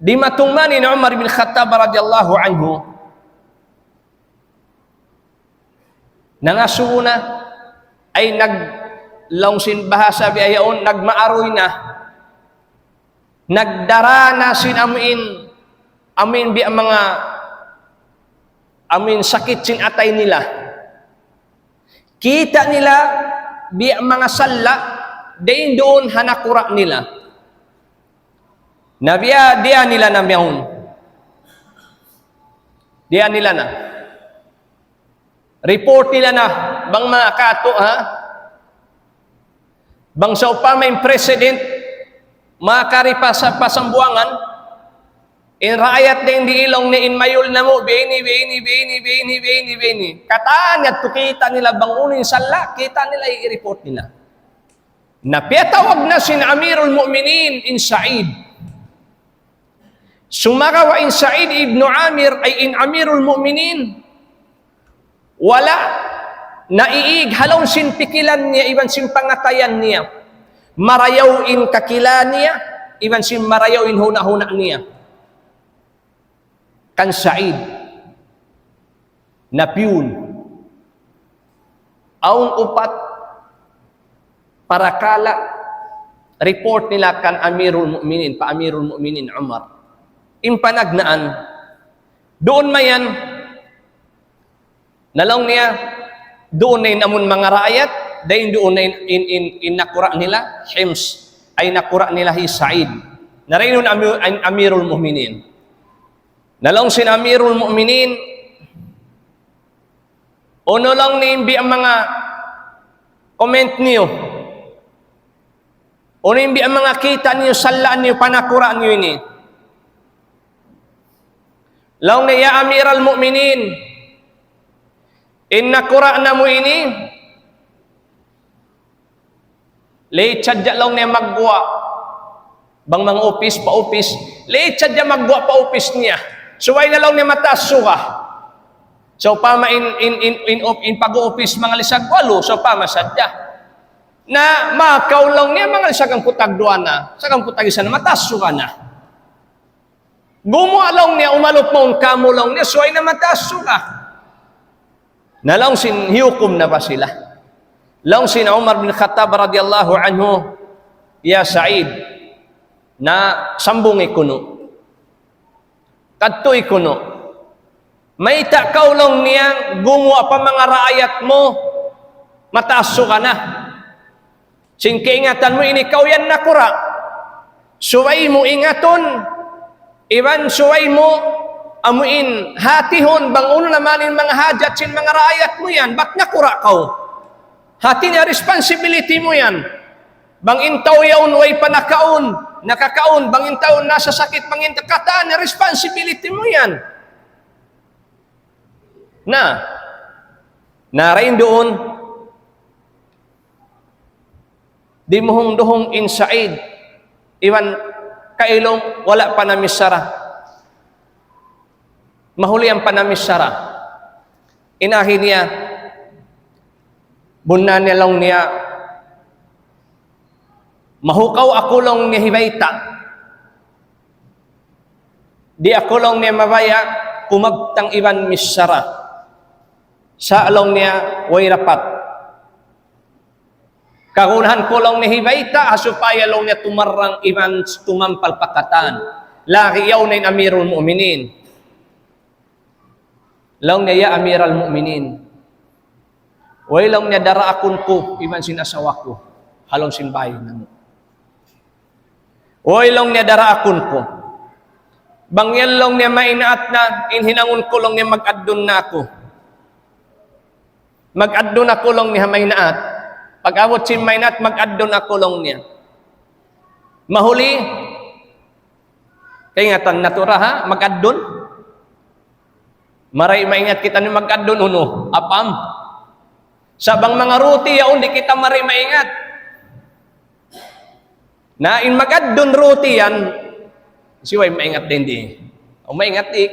dimatung man in Umar bin Khattab radiyallahu anhu, nangasubu na, ay nag-, laung sin bahasa biya' yaun, nagmaaruy na, nagdara na sin amuin, amuin biya' manga, amuin sakit sin atay nila. Kita' nila biya' manga salla', dayn duun ha nakura' nila. Na biya', diya nila na bihaun. Diya nila na. Report nila na, bang manga katu', ha? Bang sawpama in president, makari pa sa, pa Sambuwangan, in raayat dayn di laung niya in mayul namu', biya' ini, biya' ini, biya' ini, biya' ini, biya' ini, biya' ini. Katan yadtu kita' nila bang unu in salla', kita' nila i-report nila. Na piyatawag na sin Amirul Mu'minin in Sa'id. Sumagawa' in Sa'id ibn Amir, ay in Amirul Mu'minin, wala' naiig ha lawm sin pikilan niya iban sin pangatayan niya. Marayaw in kakila niya, iban sin marayaw in huna'-huna' niya. Kan Sa'id, na piyun. Awn upat parakala' report nila kan Amirul Mu'minin, pa Amirul Mu'minin Umar. In panagnaan, duun mayan, na laung niya, duun na in amun manga raayat, dayn duun na in, in, in, in nakura' nila, Hims, ay nakura' nila hi Sa'id. Na dayn duun Amir-, in Amirul Mu'minin. Na laung sin Amirul Mu'minin, unu laung niya in biya' manga comment niyu? Unu in biya' manga kita' niyu, salla' niyu, panakura' niyu ini? Laung niya, ya Amiral Mu'minin, in nakura' namu' ini, layt sadja laung niya magguwa'. Bang manga upis pa upis, layt sadja magguwa' pa upis niya. Subay na laung niya mataas suga. Sawpama in, in, in, in, in pag-uupis manga lisag walu, sawpama sadja. Na makaw laung niya manga lisag hangpu' tagduwa na, lisag hangpu' tag-isa na, mataas suga na. Gumuwa' laung niya, umalup mawn kamu laung niya, subay na mataas suga. Na laung sin hiyukum na ba sila? Laung sin Umar bin Khattab radiyallahu anhu, ya Sa'id, na sambungi kunu'. Kadtui kunu'. Mayta' kaw laung niya gumuwa' pa manga raayat mu, mataas suga na. Sin kaingatan mu ini kaw yan nakura'. Subay mu ingatun, iban subay mu amuin hatihun, bang unu na man in manga hajat sin manga raayat mu yan, bat nakura' kaw. Hati niya responsibility mu yan. Bang in tau yaun way pa nakaun, nakakaun, bang in tau nasasakit, bang in katan, responsibility mu yan. Na, na dayn duun, dimuhung-duhung in Sa'id, iban kailung wala' pa namichara. Mahuli in panamichara. In agi niya, bunnal niya laung niya, mahukaw aku laung niya hibayta'. Di' aku laung niya mabaya' kumabtang iban michara. Sa' laung niya way dapat. Kagunahan ku laung niya hibayta', ha supaya laung niya tumarrang iban tumampal pa katan. Laung niya yaun na in Amirul Mu'minin. Laung niya, "Ya Amiral Mu'minin, way laung niya daraakun ku iban sin asawa ku ha lawm sin bāy namu'. Way laung niya daraakun ku. Bang yan laung niya mainaat na, in hinangun ku laung niya mag-addun na aku. Mag-addun aku laung niya mainaat. Pag-abut sin mainaat, mag-addun aku laung niya." Mahuli, kaingatan natu' ra ha, mag-addun. Maray maingat kita ini mag-addun unu, apam. Sa' bang manga ruti yaun di' kita maray maingat. Na in mag-addun ruti yan, siway maingat dayn di. O maingat di.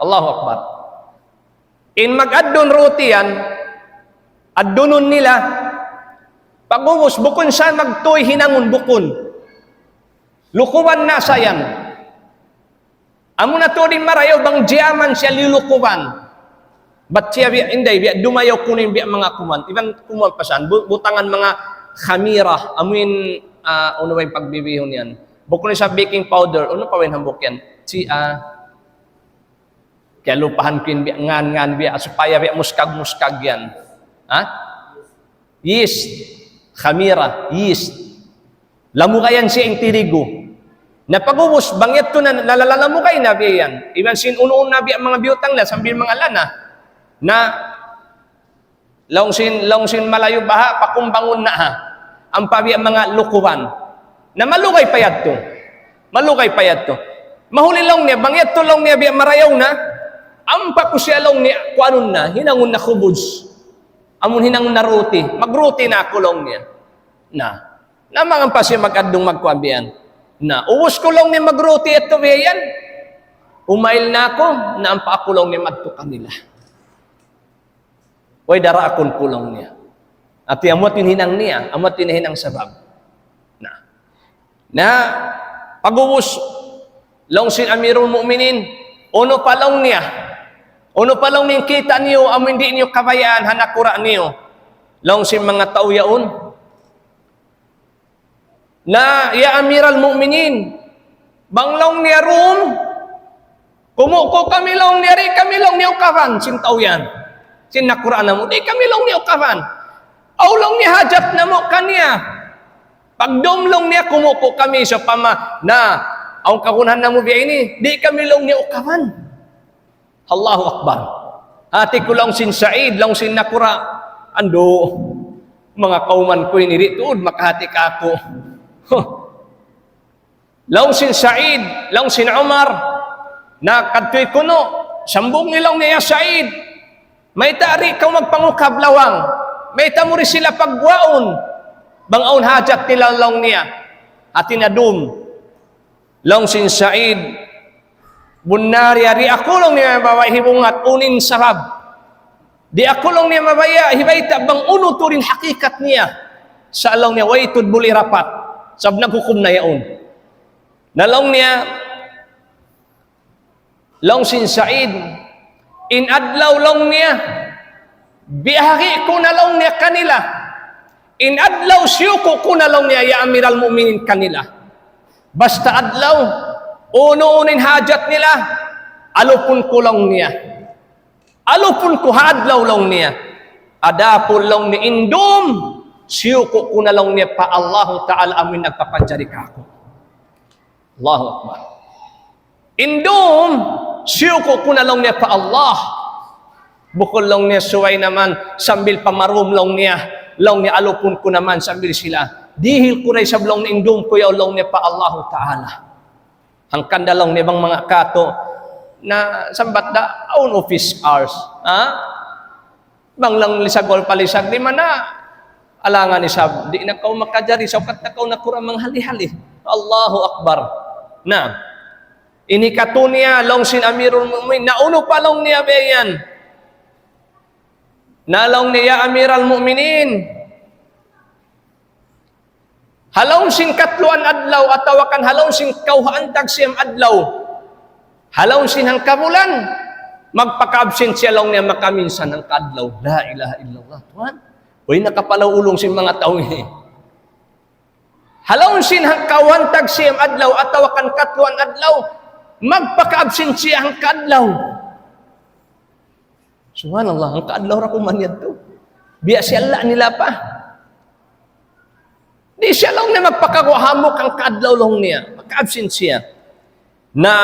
Allahu Akbar. In mag-addun ruti yan, addunun nila, pag'ubus bukun sa magtuy hinangun bukun. Lukuban na sa yan. Amu na tuud in marayaw bang jiyaman siya liyulukuban. Bat siya biya', inday, biya' dumayaw kunu' in biya' manga kuman. Iban kuman pasan, bu-, butangan manga khamira, amu in, ah, unu ba in pagbibihun yan? Bukun sa baking powder, unu pa ba in hambuuk yan? Si, ah, kiyalupahan ku in biya' ngan, ngan biya', supaya biya' muskag-muskag yan. Ha? Yeast. Khamira, yeast. Lamugayan siya in tirigu. Na pag'ubus, bang yadtu na, nalalamugay na biya' yan. Iban sin unu-unu na biya' manga biyutang na, sambil manga lana. Na, laung sin, laung sin Malayu baha', pakumbangun na ha. Ampa biya' manga lukuban. Na malugay pa yadtu. Malugay pa yadtu. Mahuli laung niya, bang yadtu laung niya biya' marayaw na. Ampa ku siya laung niya, kuanun na, hinangun na khubuz. Amun hinangun na ruti, magruti na aku laung niya. Na, na mangampa siya mag-addung magkuan biya' yan. Na, ubus ku laung niya magruti yadtu biya' yan. Umail na aku, na ampa aku laung niya madtu kanila. Way daraakun ku laung niya. Hati amu yadtu in hinang niya, amu yadtu in hinang sabab. Na, na, pag'ubus, laung sin Amirul Mu'minin, unu pa laung niya, unu pa laung niya in kita' niyu, amu in di' niyu kabayaan, ha nakura' niyu. Laung sin manga tau yaun, na, "Ya Amiral Mu'minin, bang laung niya dum, kumuku' kami laung niya, di' kami laung niya ukafan," sin tau yan. Sin nakura' namu', "Di' kami laung niya ukafan. Aw laung niya hajat namu' kaniya. Pagdum laung niya kumuku' kami, sawpama, na, awn kagunahan namu' biya' ini, di' kami laung niya ukafan." Allahu Akbar. Hati ku laung sin Said, laung sin nakura', andu', manga kawman ku ini di' tuud makahati kāku'. Huh. Laung sin Said, laung sin Umar, na kadtuy kunu', sambung niya laung niya, "Ya Said, mayta' di' kaw magpangukab lawang, mayta' mu di' sila pagguwaun, bang awn hajat nila laung niya, hati na dum." Laung sin Said, "Bunnal ya, di' aku laung niya mabaya' hibungat unu in sabab. Di' aku laung niya mabaya' hibayta' bang unu tuud in hakikat niya. Sa' laung niya way tuud buli rapat. Sabab naghukum na yaun." Na laung niya, laung sin Said, "In adlaw laung niya, biyahagi' ku na laung niya kanila. In adlaw siyuku' ku na laung niya, ya Amiral Mu'minin, kanila. Basta adlaw, unu-unu in hajat nila, alupun ku laung niya. Alupun ku ha adlaw laung niya. Adapun laung niya in dum, siyuku' ku na laung niya pa Allahu Ta'ala amu in nagpapanjari kāku'." Allahu Akbar. "In dum, siyuku' ku na laung niya pa Allah. Bukun laung niya subay naman sambil pamarūm laung niya, laung niya alupun ku naman sambil sila. Dihil ku da isab laung niya in dum ku yaun laung niya pa Allahu Ta'ala." Hangkan da laung niya bang manga katu', na sambat da, awn office hours. Ha? Bang laung lisag wal palisag, di' man na, alangan isab, di' na kaw makajari, saukat na kaw nakura' manghali-hali. Allahu Akbar. Na, ini katu' niya, laung sin Amirul Mu'minin, na unu pa laung niya biya' yan. Na laung niya, "Ya Amiral Mu'minin, ha lawm sin katluan adlaw, atawa kan ha lawm sin kawhaan tagsiyam adlaw, ha lawm sin hangkabulan, magpaka-absent siya laung niya makaminsan hangka adlaw." La ilaha illallah, tuwan. Uy, nakapalaw ulung sin manga tau ini. Ha lawm sin hangka one tag siyam adlaw atawa kan katluan adlaw, magpaka-absent siya hangka adlaw. Subhanallah, hangka adlaw ra kuman yadtu. Biya' siya la nila pa. Di' siya laung niya magpakaguwa' hambuuk hangka adlaw laung niya. Magka-absent siya. Na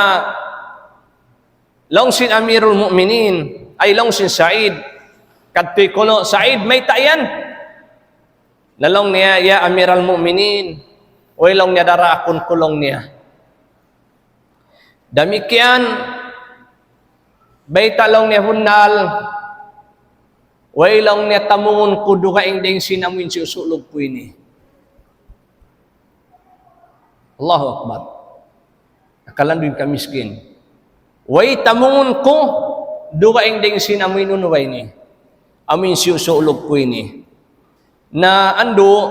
laung sin Amirul Mu'minin, ay laung sin Sa'id, kadtuy kunu', "Sa'id, mayta' yan?" Na laung niya, "Ya Amiral Mu'minin, way laung niya daraakun ku laung niya. Damikkiyan, bayta' laung niya bunnal, way laung niya tamungun ku dugaing dayn sin amuin siyusulug ku ini." Allahu Akbar. Nakalandu' in kamiskin. "Way tamungun ku dugaing dayn sin amuin unu ba ini, amuin siyusulug ku ini. Na andu',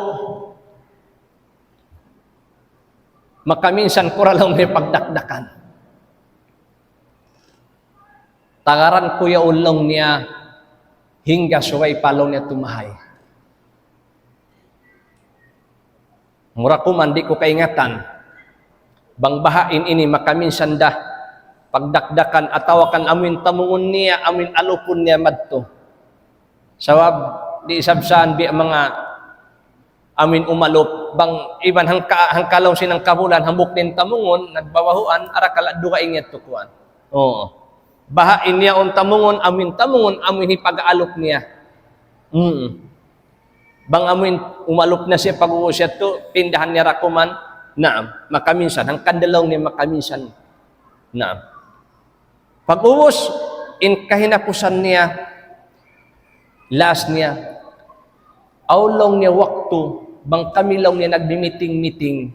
makaminsan ku ra laung niya pagdakdakan. Tagaran ku yaun laung niya hangga subay pa laung niya tumahay." Mura kuman di' ku kaingatan bang baha' in ini makaminsan da pagdakdakan atawa kan amuin tamungun niya, amuin alupun niya madtu. Sabab di' isab saan biya' manga amuin umalup, bang iban hangka, hangka laung sin hangka bulan, hambuuk da in tamungun, nagbabahuan, arakala' dugaing yadtu kuwan. Oo. Baha' in yaun tamungun, amuin tamungun, amuin hipag-alup niya. Mm. Bang amuin umalup na siya, pag-ubus yadtu, pindahan niya ra kuman. Naam, makaminsan, hangkan da laung niya makaminsan. Naam. Pag-ubus, in kahinapusan niya, last niya, awn laung niya waktu, bang kami laung niya nagmi-meeting-meeting,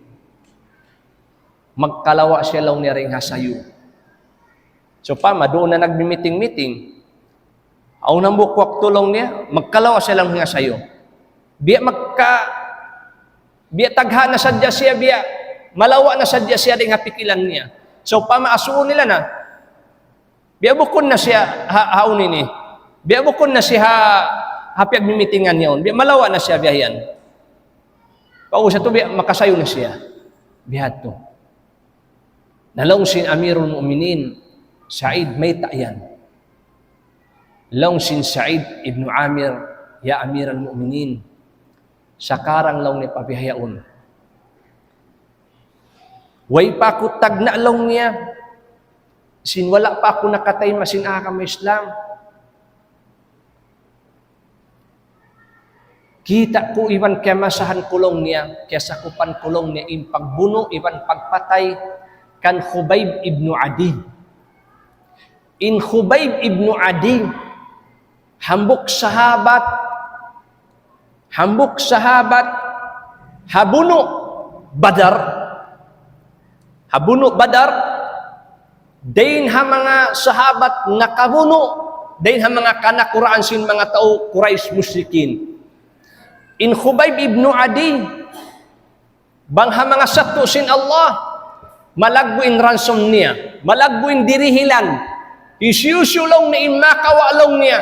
magkalawa' siya laung niya dayn ha sayu. Sawpama, duun na nagmi-meeting-meeting, awn hambuuk waktu laung niya, magkalawa' siya laung niya ha sayu. Biya' magka-, biya' tagha' na sadja siya, biya' malawa' na sadja siya dayn ha pikilan niya. Sawpama, asuun nila na, biya' bukun na siya ha, ha unu ini. Biya' bukun na siya ha, ha piyagmi-meetingan niya yaun. Biya' malawa' na siya biya' yan. Pag-ubus yadtu, biya' makasayu na siya. Biya' yadtu. Na laung sin Amirul Mu'minin, "Sa'id, mayta' yan?" Laung sin Sa'id ibn Amir, "Ya Amiral Mu'minin, sakarang laung niya pa bihaun, way pa aku tagna' laung niya, sin wala' pa aku nakatayma' sin agama Islam. Kita' ku iban kiyamasahan ku laung niya, kiyasakupan ku laung niya in pagbunu' iban pagpatay kan Khubayb ibn Adi." In Khubayb ibn Adi, hambuuk sahabat, hambuuk sahabat, ha bunu' Badar, ha bunu' Badar, dayn ha manga sahabat nakabunu', dayn ha manga kanakuraan sin manga tau Quraysh mushrikin. In Khubayb ibn Adi, bang ha manga sattu' sin Allah, malaggu' in ransom niya, malaggu' in dirihilan, hisiyu-siyu laung niya in makawa' laung niya,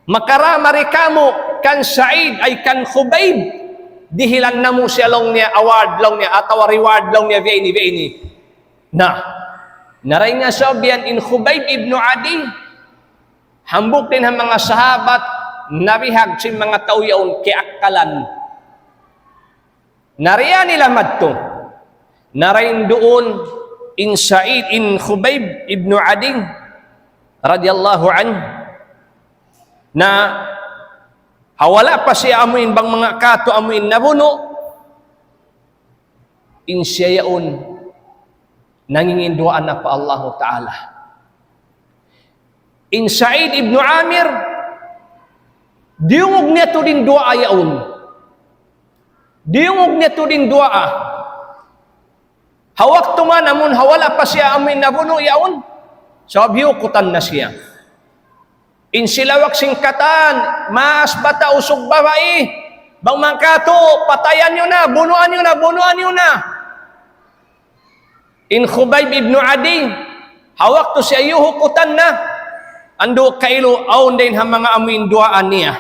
makarā mari kāmu' kan Sa'id, ay kan Khubayb, dihilan namu' siya laung niya, award laung niya, atawa reward laung niya, biya' ini, biya' ini. Na, na dayn ha sabab yan in Khubayb ibn Adi, hambuuk dayn ha manga sahabat, nabihag sin manga tau yaun, kiyaakkalan. Na diyā nila madtu. Na dayn duun in Sa'id in Khubayb ibn Adi radiyallahu anhu. Na ha wala' pa siya amuin bang manga katu' amuin nabunu', in siya yaun nanginginduwaa na pa Allahu Ta'ala. In Sa'id ibn Amir, diyungug niya tuud in duwaa yaun. Diyungug niya tuud in duwaa. Ha waktu man amun ha wala' pa siya amuin nabunu' yaun, sabab hiyukutan na siya. In silawak sin katan, maas bata' usug babai, bang manga katu', patayan niyu na, bunuan niyu na, bunuan niyu na. In Khubayb ibn Adi, ha waktu siya hiyukutan na, andu' kailu awn dayn ha manga amuin duwaa niya.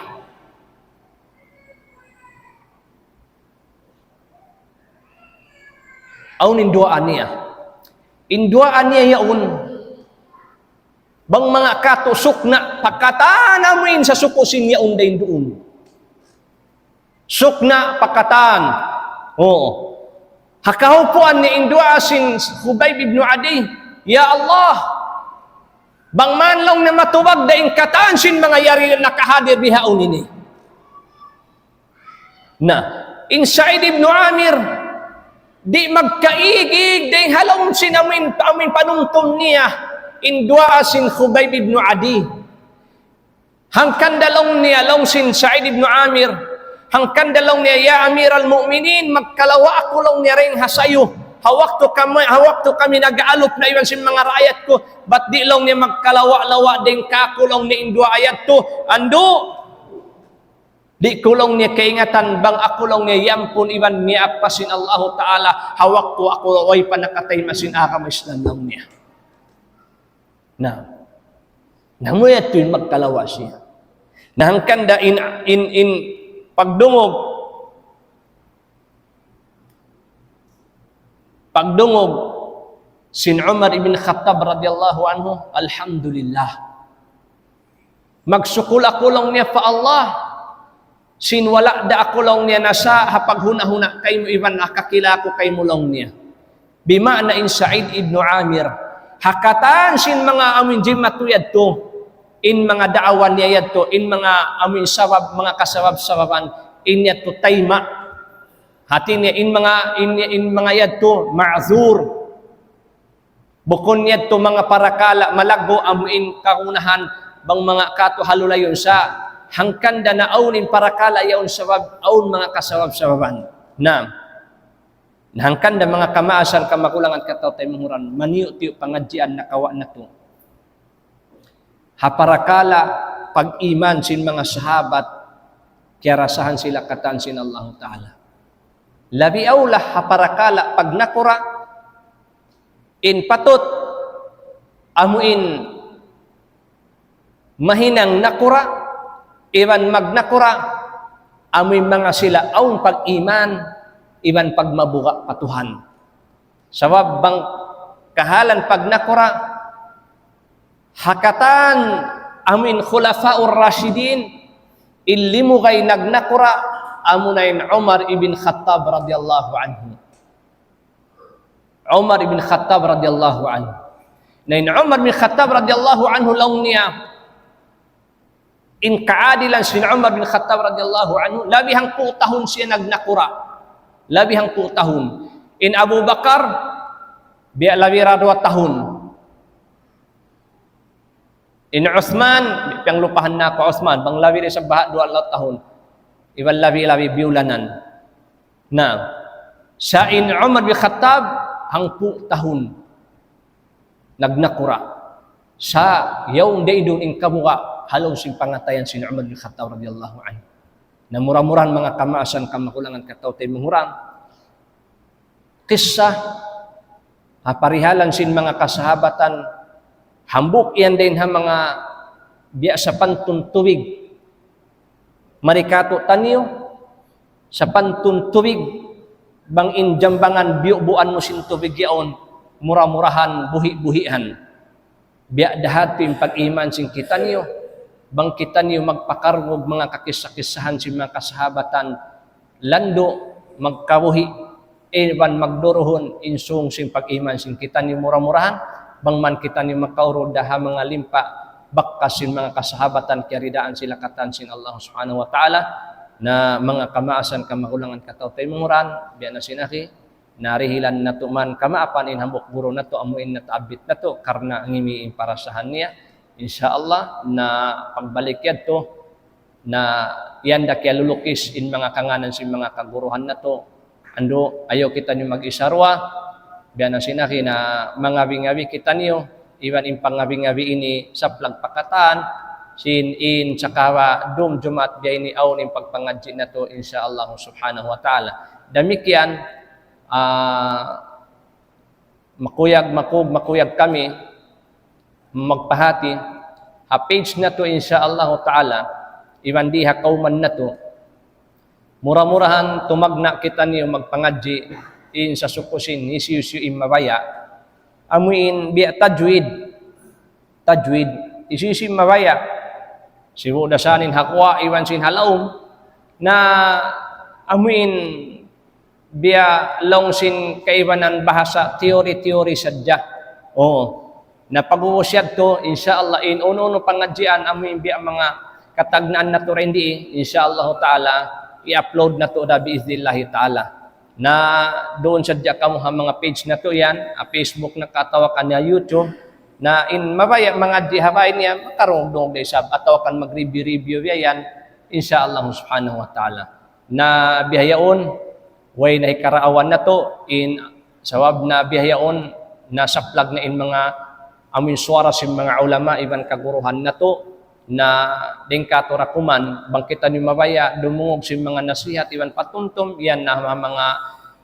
Awn in duwaa niya. In duwaa niya yaun, bang manga katu' sukna' pa katan amuin sa suku sin yaun dayn duun. Sukna' pa katan. Oo. Ha kahupuan niya in duwaa sin Khubayb ibn Adi, "Ya Allah, bang man laung niya matubag da in katan sin manga yari nakahadir bihaun ini." Na, in Sa'id ibn Amir, di' magkaigig dayn ha lawm sin amuin, amuin panumtum niya, in duwaa sin Khubayb ibn Adi. Hangkan da laung niya, laung sin Sa'id ibn Amir, hangkan da laung niya, "Ya Amir al-Mu'minin, magkalawa' aku laung niya dayn ha sayu. Ha waktu kami, ha waktu kami nag-aalup na iban sin manga raayat ku, bat di' laung niya magkalawa'-lawa' dayn kāku' laung niya in duwaa yadtu. Andu', di' ku laung niya kaingatan bang aku laung niya yampun iban miyaap pa sin Allahu Ta'ala ha waktu aku way pa nakatayma' sin agama Islam laung niya." Na, na amu yadtu in magkalawa' siya. Na hangkan da in, in, in pagdungug, pagdungug sin Umar ibn Khattab radiyallahu anhu, "Alhamdulillah. Magsukul aku laung niya pa Allah, sin wala' da aku laung niya nasa' ha paghuna-huna kaymu iban ha kakila aku kaymu laung niya." Bima'na in Sa'id ibn Amir, ha katan sin manga amuin jimatu yadtu, in manga daawa niya yadtu, in manga amuin sabab, manga kasabab-sababan, in yadtu tayma'. Hati niya in manga, in, in manga yadtu, ma'zur. Bukun yadtu manga parakala' malaggu' amuin kagunahan bang manga katu' ha lulayun sa hangkan da na awn in parakala' yaun sabab awn manga kasabab-sababan. Na, na hangkan da manga kamaasan kamagulangan kataw-taymanghuran, maniyu'-tiyu' pangadjian nakawa' natu'. Ha parakala' pag-iman sin manga sahabat, kiyarasahan sila katan sin Allahu Ta'ala. Labi awla ha parakala' pagnakura', in patut amuin mahinang nakura', iban magnakura', amuin manga sila awn pag-iman, iban pagmabuga' pa Tuhan. Sabab bang kahalan pagnakura', ha katan amuin Khulafaur Rashidin, in limugay nagnakura', amuna in Umar ibn Khattab radiyallahu anhu. Umar ibn Khattab radiyallahu anhu. Na in Umar bin Khattab radiyallahu anhu laung niya, in kaadilan sin Umar bin Khattab radiyallahu anhu, labi hangpu' tahun siya nagnakura'. Labi hangpu' tahun. In Abu Bakar, biya' labi ra duwa tahun. In Uthman, piyanglupahan na aku Uthman, bang labi da isab baha' duwa tahun. Iban labi-labi biyulanan. Na, sa' in Umar bin Khattab, hangpu' tahun nagnakura'. Sa' yaun da isab in kabuga' ha lawm sin pangatayan sin Umar bin Khattab radiyallahu anhu. Na mura-murahan manga kamaasan kamagulangan kataw-taymanghuran. Kissa, ha parihalan sin manga kasahabatan, hambuuk yan dayn ha manga biya' sapantun tubig. Mari katu' taniyu, sapantun tubig, bang in jambangan biyubuan mu sin tubig yaun, mura-murahan, buhi'-buhian. Biya' da hati in pag-iman sin kitaniyu, bang kitaniyu magpakarug manga kakissa-kissahan sin manga kasahabatan, landu', magkabuhi', iban magduruhun in sung sin pag-iman sin kitaniyu mura-murahan, bang man kitaniyu makaurud da ha manga limpa, bakas sin manga kasahabatan kiyaridaan sila katan sin Allah Subhanahu wa Ta'ala, na manga kamaasan kamagulangan kataw-taymanghuran, biya' na sin aki, na dihilan natu' man kamaapan in hambuuk guru natu' amu in nataabbit natu' karna' ngimi in parasahan niya. Insya Allah, na pagbalik yadtu, na yan da kiyalulukis in manga kangānan sin manga kaguruhan natu'. Andu', ayaw kitaniyu mag-isarwa, biya' na sin aki na mangabi-ngabi kitaniyu, iban in pangabi-ngabi ini saplag pa katan, sin in sakawa dum Jumaat biya' ini awn in pagpangadji' natu', insya Allah subhanahu wa ta'ala. Damikkiyan, ah, makuyag, makug-, makuyag kami magpahāti ha page natu', insya Allah ta'ala, iban di ha kawman natu'. Mura-murahan tumagna' kitaniyu magpangadji', In sasuku sin hisiyu-siyu in mabaya', amu in biya' tajwid. Tajwid, hisiyu-siyu in mabaya'. Sibu' da sa in ha guwa' iban sin ha lawm. Na amu in biya' laung sin kaibanan bahasa, teori-teori sadja. Oo. Na pag-ubus yadtu, insya Allah, in unu-unu pangadjian, amu in biya' manga katagnaan natu' dayn di, insya Allah ta'ala, i-upload natu' da bi'iznillahi ta'ala. Na duun sadja kamu ha manga page natu' yan, ha Facebook na ka atawa kan ha YouTube, na in mabaya' mangadji' ha bay niya, makarungug da isab, atawa kan mag-review-review biya' yan, insya Allah subhanahu wa ta'ala. Na bihaun, way na hikaraawan natu', in sabab na bihaun, nasaplag na in manga amu in suwara sin manga ulama iban kaguruhan natu', na dayn kātu' ra kuman, bang kitaniyu mabaya', dumungug sin manga nasihat iban patumtum, yan na ha manga,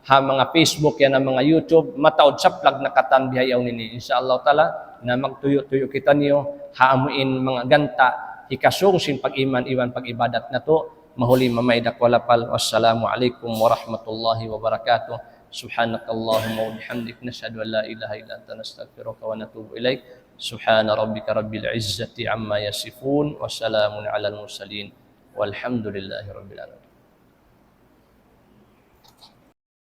ha manga Facebook, yan na manga YouTube, mataud saplag na katan bihaun ini. Insya Allah ta'ala, na magtuyu'-tuyu' kitaniyu, ha amu in manga ganta', hikasūng sin pag-iman iban pag-ibadat natu', mahuli mamaid aku ha lapal. Wassalamu alaikum warahmatullahi wabarakatuh. سبحانك اللهم وبحمدك، نشهد أن لا إله إلا أنت، نستغفرك ونتوب إليك. سبحان ربك رب العزة عما يصفون، وسلام على المرسلين، والحمد لله رب العالمين.